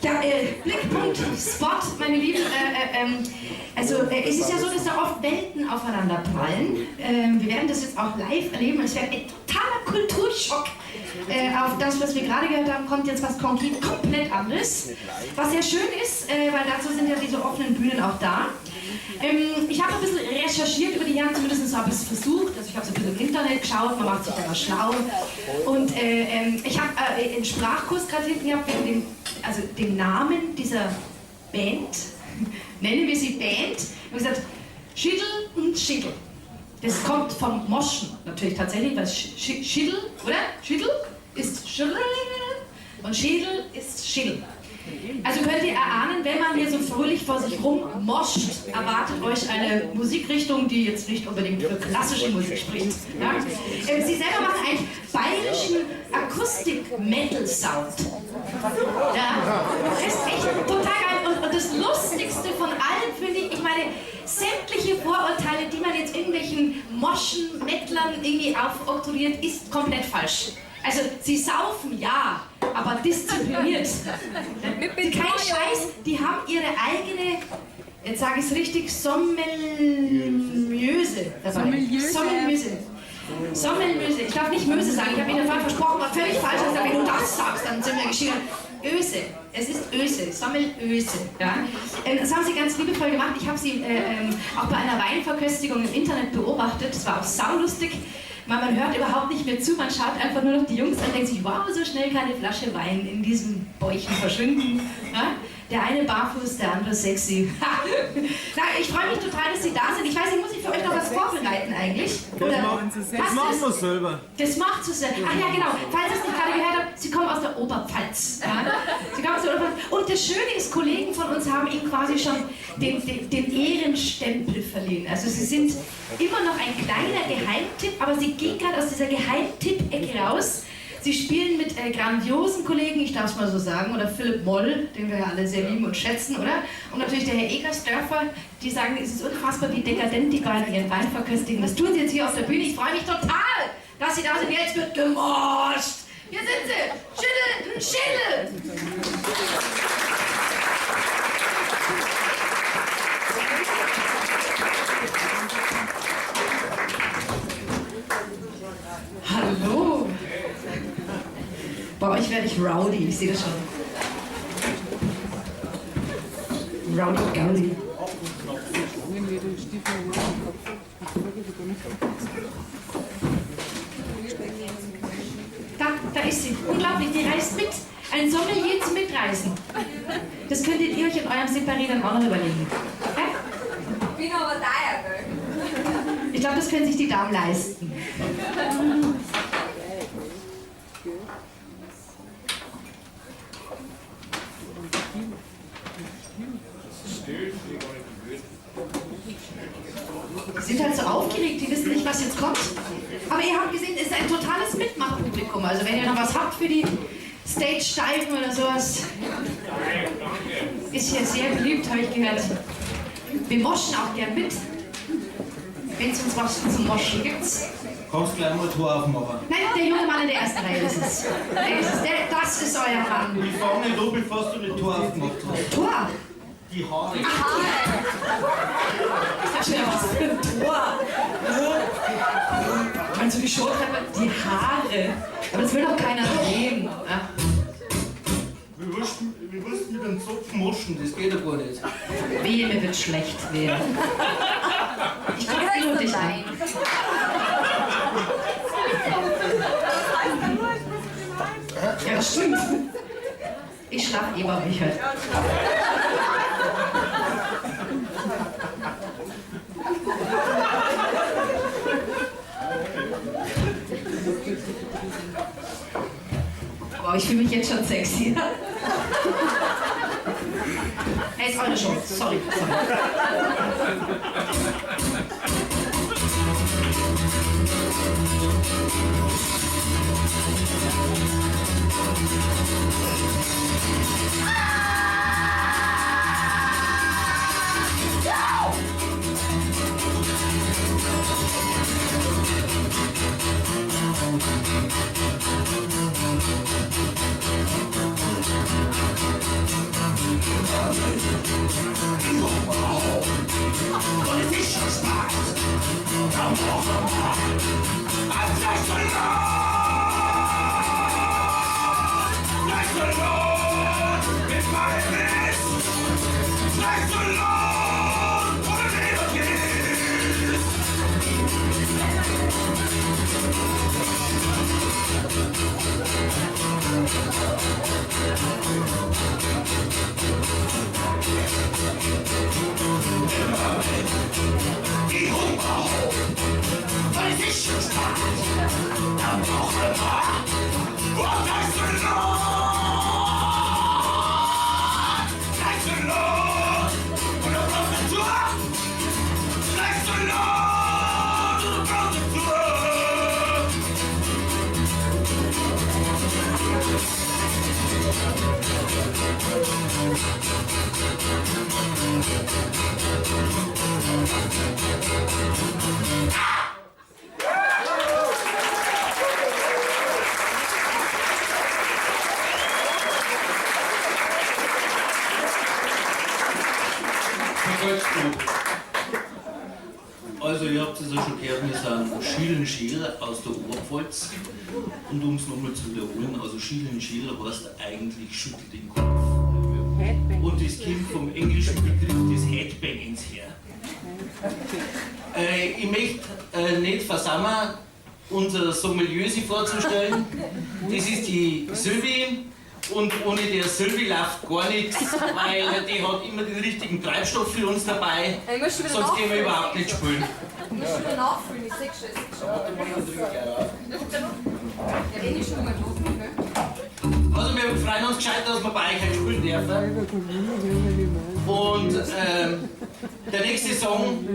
Ja, Blickpunkt, Spot, meine Lieben. Also, es ist ja so, dass da oft Welten aufeinander prallen. Wir werden das jetzt auch live erleben. Es wird ein totaler Kulturschock. Auf das, was wir gerade gehört haben, kommt jetzt was komplett anderes. Was sehr schön ist, weil dazu sind ja diese offenen Bühnen auch da. Ich habe ein bisschen recherchiert über die Herren, zumindest habe ich es versucht. Also ich habe so ein bisschen im Internet geschaut, man macht sich da mal schlau. Und ich habe einen Sprachkurs gerade hinten gehabt wegen dem, also dem Namen dieser Band. Nennen wir sie Band. Ich habe gesagt, Schiddel und Schiddel. Das kommt vom Moschen natürlich tatsächlich, weil Schiddel, oder? Schiddel ist Schiddel und Schädel ist Schiddel. Also könnt ihr erahnen, wenn man hier so fröhlich vor sich rum moscht, erwartet euch eine Musikrichtung, die jetzt nicht unbedingt für klassische Musik spricht. Ja? Sie selber machen eigentlich bayerischen Akustik-Metal-Sound. Ja, das ist echt total geil. Und das Lustigste von allem finde ich, ich meine, sämtliche Vorurteile, die man jetzt irgendwelchen Moschen, Mettlern irgendwie aufoktroyiert, ist komplett falsch. Also, sie saufen, ja, aber diszipliniert. Kein Scheiß, die haben ihre eigene, jetzt sage ich es richtig, Sommelmöse dabei. Sommeliöse. Sommelmöse. Sommelmöse. Ich darf nicht Möse sagen, ich habe Ihnen vorhin versprochen, war völlig falsch. Ich sage, wenn du das sagst, dann sind wir geschieden. Öse. Es ist Öse, Sommelöse. Ja? Das haben sie ganz liebevoll gemacht. Ich habe sie auch bei einer Weinverköstigung im Internet beobachtet. Das war auch saulustig, weil man hört überhaupt nicht mehr zu. Man schaut einfach nur noch die Jungs an und denkt sich, wow, so schnell kann eine Flasche Wein in diesen Bäuchen verschwinden. Ja? Der eine barfuß, der andere sexy. Na, ich freue mich total, dass Sie da sind. Ich weiß nicht, muss ich für euch noch was vorbereiten eigentlich? Oder Das passt machen es? wir selber. Das macht so sehr. Ach ja, genau. Falls ihr es nicht gerade gehört habt, Sie kommen aus der Oberpfalz. Ja? Sie kommen aus der Oberpfalz. Und das Schöne ist, Kollegen von uns haben Ihnen quasi schon den Ehrenstempel verliehen. Also Sie sind immer noch ein kleiner Geheimtipp, aber Sie gehen gerade aus dieser Geheimtipp-Ecke raus. Sie spielen mit grandiosen Kollegen, ich darf es mal so sagen, oder Philipp Moll, den wir ja alle sehr lieben und schätzen, oder? Und natürlich der Herr Egersdörfer, die sagen, es ist unfassbar, wie dekadent die beiden ihren Wein verköstigen. Das tun sie jetzt hier auf der Bühne. Ich freue mich total, dass sie da sind. Jetzt wird gemoscht. Hier sind sie. Schiddel, ein Schädel. Hallo. Bei euch werde ich rowdy, ich sehe das schon. Rowdy Gowdy. Da ist sie. Unglaublich, die reist mit. Ein Sommelier zum Mitreisen. Das könntet ihr euch in eurem Separé dann auch noch überlegen. Ja? Bin aber teuer, gell? Ich glaube, das können sich die Damen leisten. Die sind halt so aufgeregt, die wissen nicht, was jetzt kommt. Aber ihr habt gesehen, es ist ein totales Mitmachpublikum. Also wenn ihr noch was habt für die Stage-Steifen oder sowas, ist hier sehr beliebt, habe ich gehört. Wir moschen auch gern mit, wenn es uns was zum Moschen gibt. Kannst gleich mal Tor aufmachen. Nein, der junge Mann in der ersten Reihe ist es. Der ist es. Das ist euer Mann. Ich fange nicht an, bevor du nicht Tor aufgemacht hast. Tor? Die Haare. Ich dachte schon, was für ein Tor? Meinst du die Showtreppe? Die Haare. Aber das will doch keiner sehen. Ja? Wie willst du mit einem Zopf moschen? Das geht ja gar nicht. Wehe, mir wird schlecht, wehe. Ich guck nur dich an. Ja, das stimmt. Ich schlaf eh bei euch heute. Wow, ich fühle mich jetzt schon sexy. Hey, ist eure Show. Sorry, sorry. Also ihr habt es ja schon gehört, wir sind Schielen Scherer aus der Oberpfalz. Und um es nochmal zu wiederholen, also Schielen Scherer heißt eigentlich schüttel den Kopf. Und das kommt vom englischen Begriff des Headbangens her. Ich möchte nicht versammeln, unser Sommelier sich vorzustellen. Das ist die Sylvie. Und ohne der Sylvie läuft gar nichts, weil die hat immer den richtigen Treibstoff für uns dabei. Ich muss schon wieder Sonst können wir nachfüllen. überhaupt nicht spielen. Ich muss schon wieder nachfüllen, ich seh schon, ich seh schon. Ja, wenn ich schon mal los bin, gell? Also wir freuen uns gescheit, dass wir bei euch heute spielen dürfen. Und der nächste Song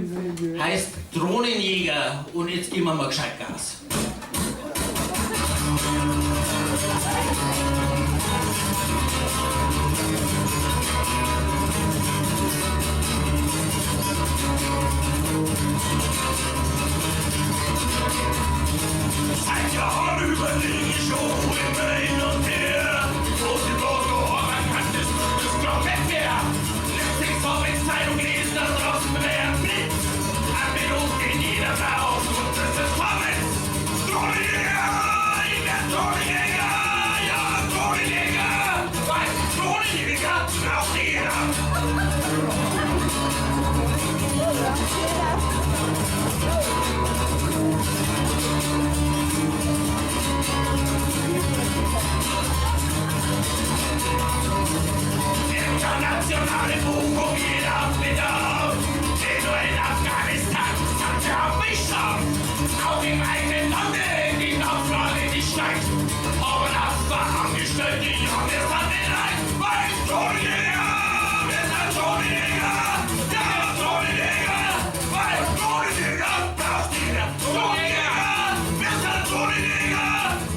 heißt Drohnenjäger und jetzt geben wir mal gescheit Gas. Seit Jahren überlege ich schon immer hin und her. Wo die Leute hören kann, das glaub nicht mehr. Letztlich hab ich Zeitung gelesen, da draußen wär ein Blitz. Ein Pilot in jeder Haus und das ist Pommes. Drohnenjäger, ich werd Drohnenjäger, ja, Drohnenjäger. Weil Drohnenjäger braucht jeder. Internationale Buchung, jeder hat Bedarf. Nicht nur in Afghanistan, sind sie auf mich scharf. Auch im eigenen Lande, die Nachfrage, die steigt. Aber das war angestellt, die Junge sind bereit. Weil Drohnenjäger, wir sind Drohnenjäger, ja, Drohnenjäger. Weil Drohnenjäger braucht jeder. Drohnenjäger, wir sind Drohnenjäger,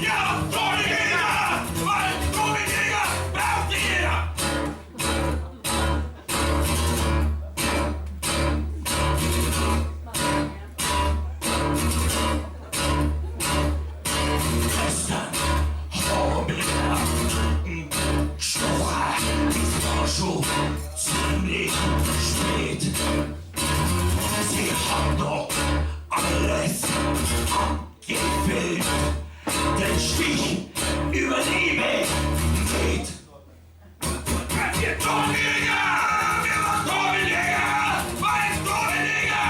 ja, Drohnenjäger. Weil Drohnenjäger braucht jeder. Gestern hab ich am Stocher, es war schon ziemlich spät. Sie hat doch alles abgefilmt, den Stich überlebe nicht. Wir Drohnenjäger, wir waren Drohnenjäger, weil Drohnenjäger,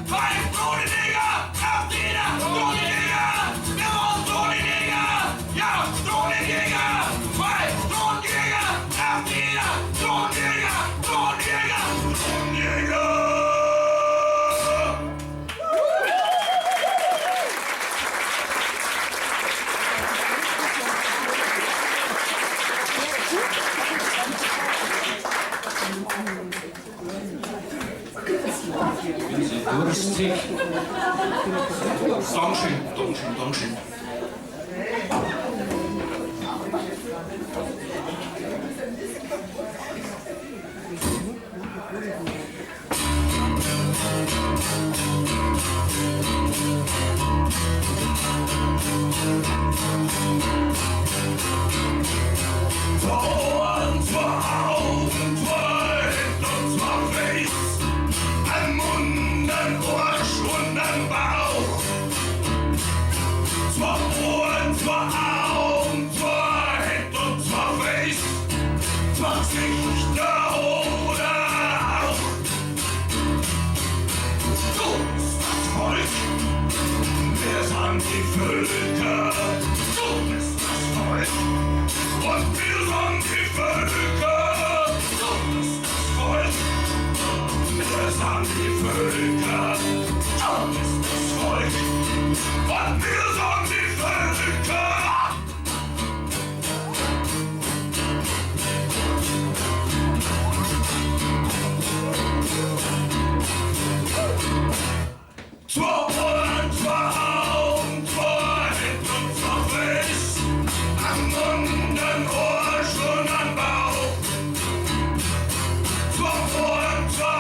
weil Drohnenjäger, braucht jeder Drohnenjäger, wir waren Drohnenjäger, ja, Drohnenjäger, weil Drohnenjäger, braucht jeder Drohnenjäger, Drohnenjäger, Drohnenjäger. Bin sehr durstig. Dankeschön, Dankeschön, Dankeschön. Zwei und zwei Augen, zwei Hände und zwei Face, ein Mund, ein Arsch und ein Bauch. Völker, du bist das Volk. Und wir sind die Völker, du bist das Volk. Wir sind die Völker, du bist das Volk. Und wir sind die Völker. Zwei Ohren, zwei Augen, zwei Hände und zwei Füße. Am Mund, am Arsch und am Bauch. Zwei Ohren, zwei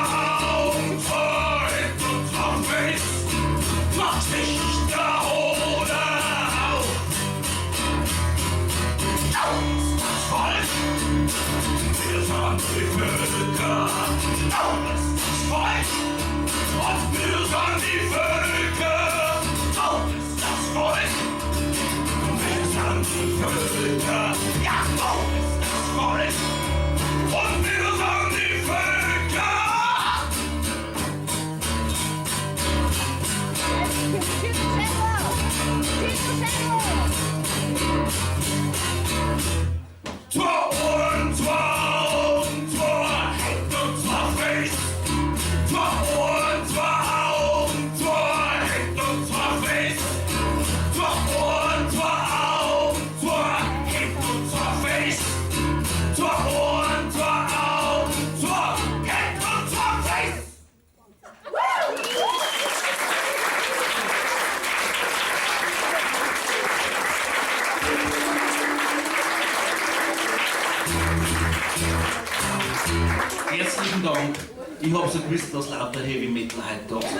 Augen, zwei Hände und zwei Füße. Macht sich der Hoden auf. Du bist das Volk. Wir sind die Völker. Du bist das Volk. Und wir sind die Völker. Du bist das Volk. Wir sind die Völker. Ja, du bist das Volk. Und wir sind die Völker. Zwei Ohren, zwei Augen, zwei Hände und zwei Füße. Zwei Ohren, zwei Augen, zwei Hände und zwei Füße. Zwei Ohren, zwei Augen, zwei Hände und zwei Füße. Zwei Ohren, zwei Augen, zwei Hände und zwei Füße. Herzlichen Dank. Ich hab so gewusst, dass lauter Heavy Metal heute da sind.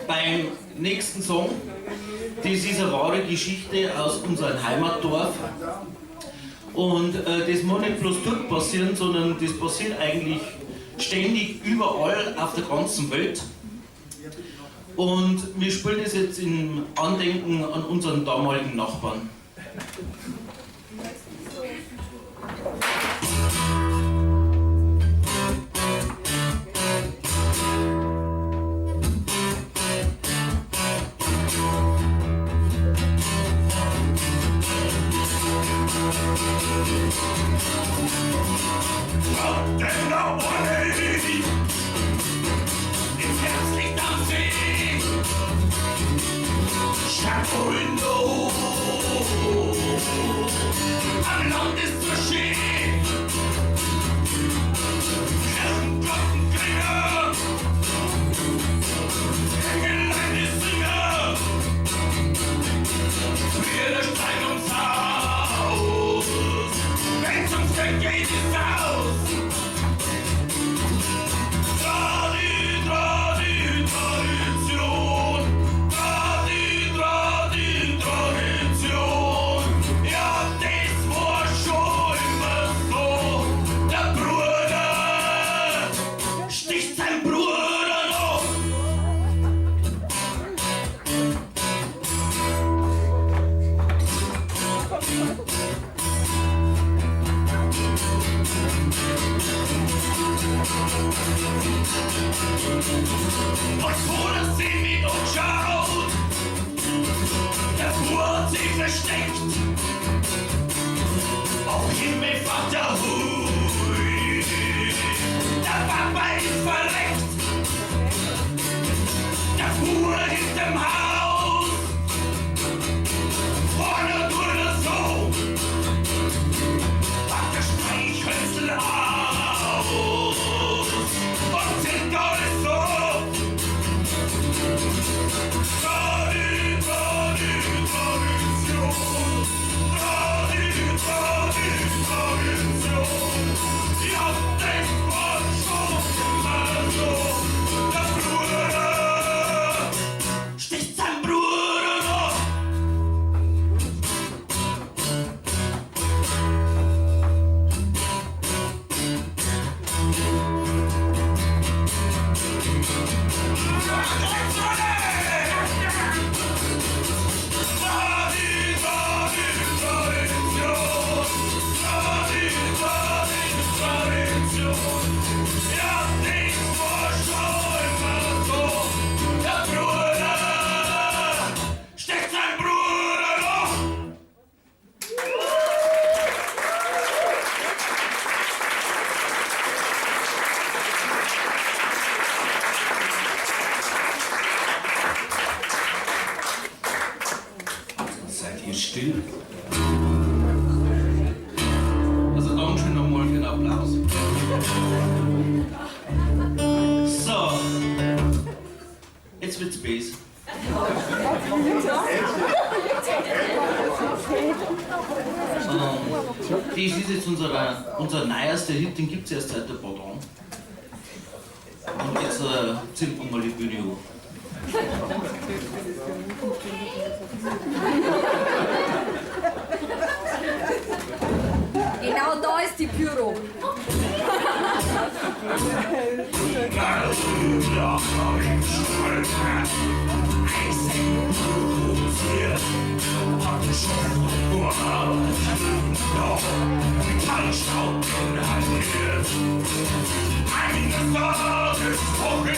Beim nächsten Song, das ist eine wahre Geschichte aus unserem Heimatdorf. Und das muss nicht bloß dort passieren, sondern das passiert eigentlich ständig überall auf der ganzen Welt. Und wir spielen das jetzt im Andenken an unseren damaligen Nachbarn. Am Land ist so schön. Kirchenglocken klingen, Engelein die singen, wir steigen ums Haus, wenn's ums Geld geht, ist aus. Tradi, Tradi, Tradition, Tradi, Tradi, Tradition. Ja, das war schon immer so. Der Bruder sticht sein Bruder noch. Und wo das sie mit anschaut, der Bub hat sich versteckt. Auch Himmelvater, hui, der Papa ist verreckt. Der Bub hinterm Haus, vorne tut er so, packt der Streichhölzl aus und zählt alles so. Tradi, Tradi, Tradition, Tradi, Tradi, Tradition. Ja, das war schon immer so. Der Bruder sticht sein Bruder noch. So, jetzt wird's Bass. Das ist jetzt unser neuester Hit, den gibt's erst seit ein paar Tagen. Und jetzt ziehen wir mal die Bühne hoch. Genau da ist die Pyro. Eines Tages hoch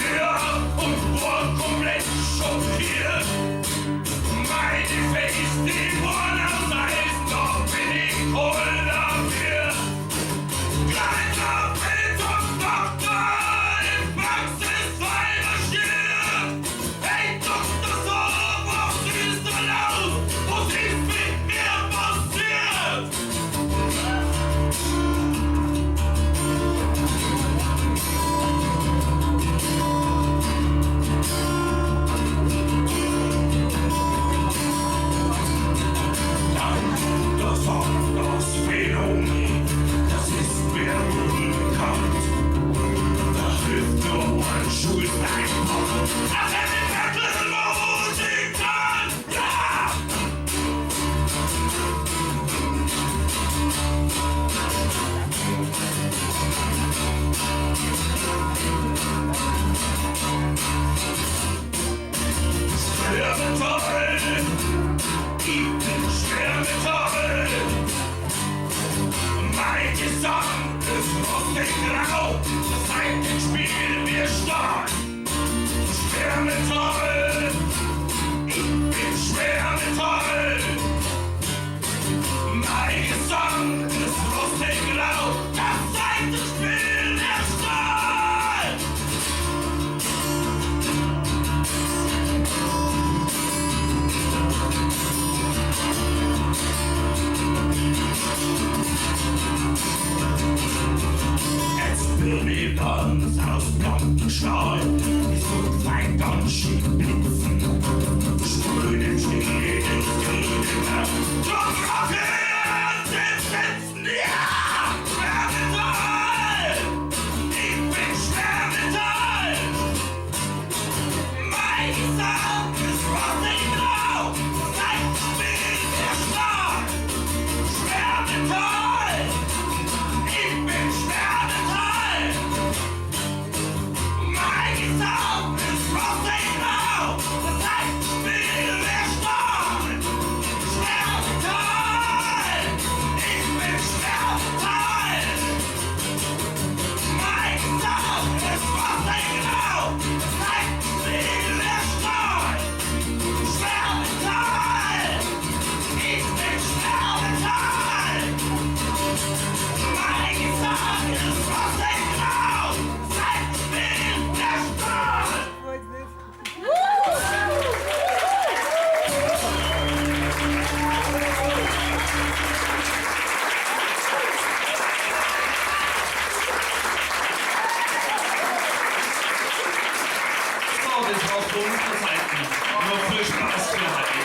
und war komplett schockiert. Meine Face, die waren aus Eis, da bin ich kollabiert. Kleiner Peter Doktor in Praxis marschiert. Hey Doktor, so, was ist da los? Was ist mit mir passiert? Das das Phänomen, das ist mir unbekannt. Da hilft nur ein Schulsteinbach, als Heavy Metal Musikant. Ja! Schwermetall, ich bin Schwermetall. Mein Gesang ist rostig grau, das Seitenspiel mir stark. Schwermetall, ich bin Schwermetall. Mein Gesang ist rostig grau, das Seitenspiel mir stark. Jetzt bin ich ganz aus blankem Stahl, die so fein ganz schön blitzen. Sprüh dem Schnee ins grüne Meer, drum auf den Sitzen, ja! Schwermetall! Ich bin Schwermetall! Mein Gesang ist rostig grau, Seitenspiel der Stahl. Schwermetall! Ich bin Schwermetall! Mein Gesang ist rostig grau, das Seitenspiel der Stahl. Schwermetall! Ich bin Schwermetall! Mein Gesang ist rostig grau, das Seitenspiel der Stahl. Schwermetall! Ich bin Schwermetall! Mein Gesang ist rostig grau, Seitenspiel der Stahl. So, das war's von unserer Seite. Noch viel Spaß für heute.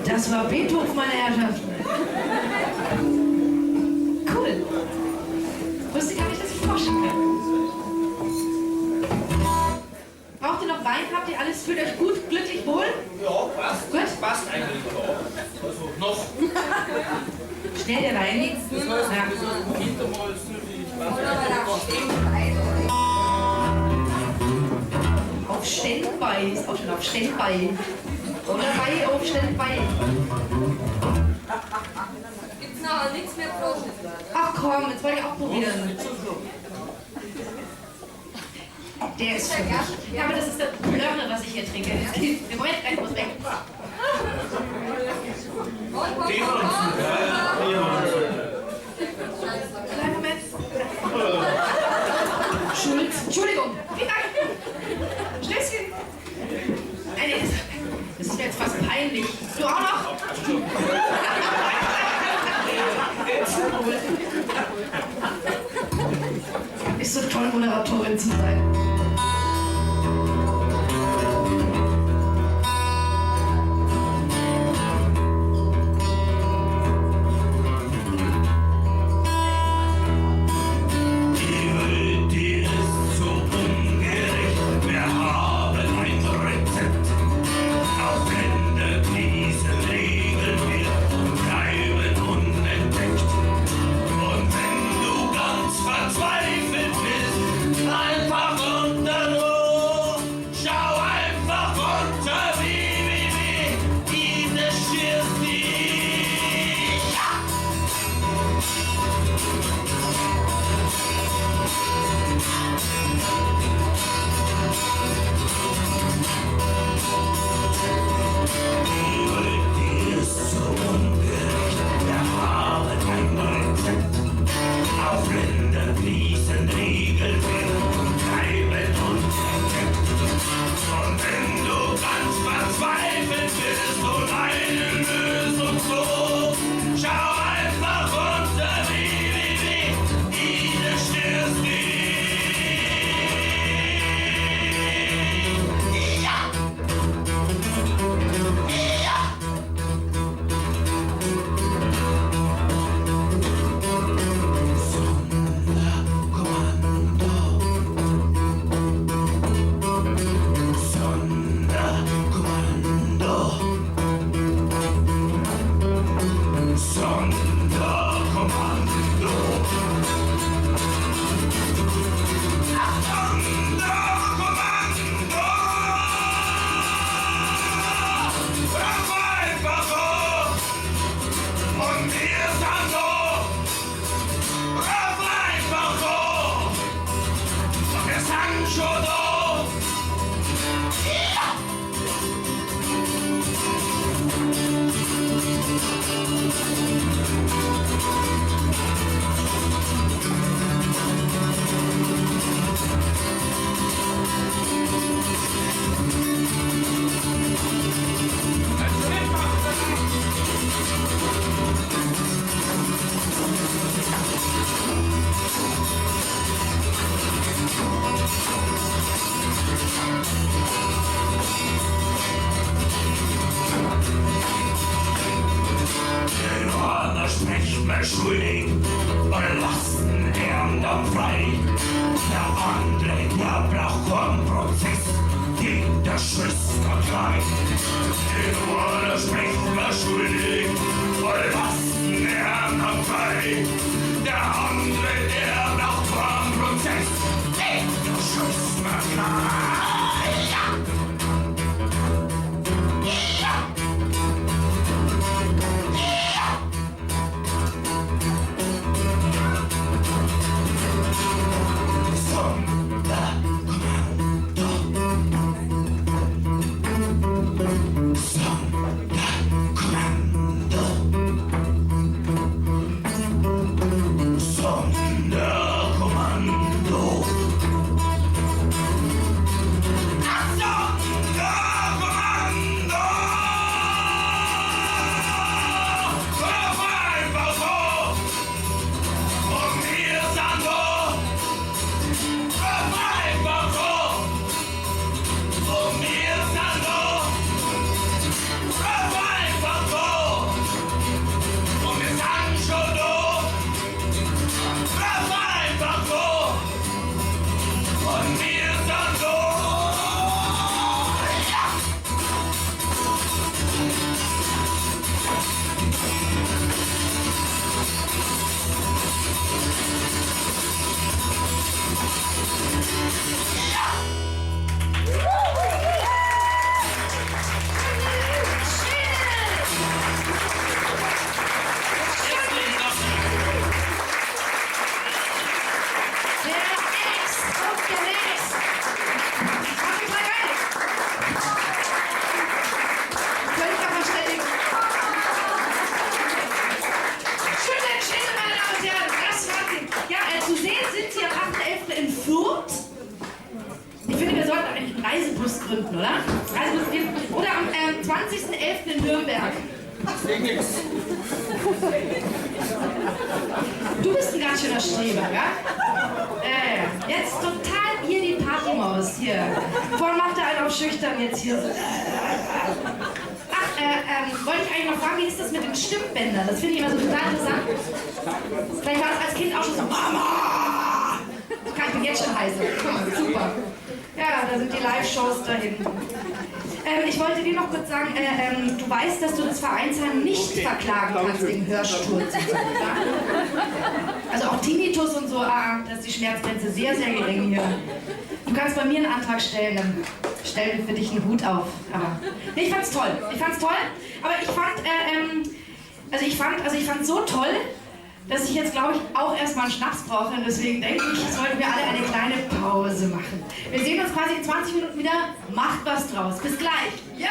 Das war Beethoven, meine Herrschaften. Cool. Wusste gar nicht, dass ich forschen kann. Braucht ihr noch Wein? Habt ihr alles? Fühlt euch gut, glücklich, wohl? Ja, passt. Gut. Passt eigentlich, ja. Also noch. Schnell der Wein. Das heißt, Moment einmal, Sylvie, ich weiß nicht, Auf Standby. Auf Standby, ist auch schon auf Standby. Oder bei auf Standby. Gibt's nachher nichts mehr Frosch. Ach komm, jetzt wollte ich auch probieren. Der ist für mich. Ja, aber das ist der Plörre, was ich hier trinke. Moment, gleich muss weg. Komm, komm, Die komm, uns, komm. ja, Peinlich. Du auch noch? Ist so toll, Moderatorin zu sein. Die Welt, die ist so ungerecht. Wir haben ein Rezept. Auf Länderkrisen regeln wir und bleiben unentdeckt. Und wenn du ganz verzweifelt bist, einfach unter nur. Schau einfach unter www.ines-schirsti. Ja! Die Welt, die ist so ungerecht, wir haben ein Rezept. Auf Länderkrisen regeln wir und bleiben unentdeckt. Und wenn du ganz verzweifelt bist und eine Lösung suchst, schau einfach unter www.ines-schirsti. Ja! Sonderkommando. Sonderkommando. Sonderkommando. Sonderkommando. Raff einfach hoch und wir sind da. Raff einfach hoch! Wir sind schon da! Ja! Den einer spricht mir schuldig und lassen ihn dann frei. Der andere, der braucht keinen Prozess, gegen der Schwester gleich. Den einer spricht mir schuldig und lassen ihn dann frei. Der andere, der braucht keinen Prozess, gegen der Schwester gleich. Ja! Ja! Sonderkommando. Sonderkommando. Sonderkommando. Sonderkommando! Raff einfach hoch! Und wir sind da! Raff einfach hoch! Und wir sind da! Raff einfach hoch! Und wir sind schon da! Raff einfach hoch! Und wir sind da! Ja! Herzlichen Dank! Der Ex und der Lex. Das war total geil. Völkerverständigung. Schöne, schöne, meine Damen und Herren. Das war sie. Ja, zu sehen sind sie am 8.11. in Fürth. Ich finde, wir sollten eigentlich einen Reisebus gründen, oder? Reisebus, oder am 20.11. in Ich seh nix. Du bist ein ganz schöner Streber, gell? Jetzt total hier die Partymaus hier. Vorhin macht er einen auf schüchtern jetzt hier. so. Ach, wollte ich eigentlich noch fragen, wie ist das mit den Stimmbändern? Das finde ich immer so total interessant. Vielleicht war das als Kind auch schon so, Mama! Ich bin jetzt schon heiser. Guck mal, super. Ja, da sind die Live-Shows dahin. Ich wollte dir noch kurz sagen, du weißt, dass du das Vereinsheim nicht verklagen kannst wegen Hörsturz und so, oder? Also auch Tinnitus und so, da ist die Schmerzgrenze sehr, sehr gering hier. Du kannst bei mir einen Antrag stellen, dann stellen wir für dich einen Hut auf. Aber nee, ich fand's toll. Ich fand's toll, aber ich fand, also ich fand, also ich fand's so toll, dass ich jetzt, glaube ich, auch erstmal einen Schnaps brauche. Und deswegen denke ich, sollten wir alle eine kleine Pause machen. Wir sehen uns quasi in 20 Minuten wieder. Macht was draus. Bis gleich. Yo!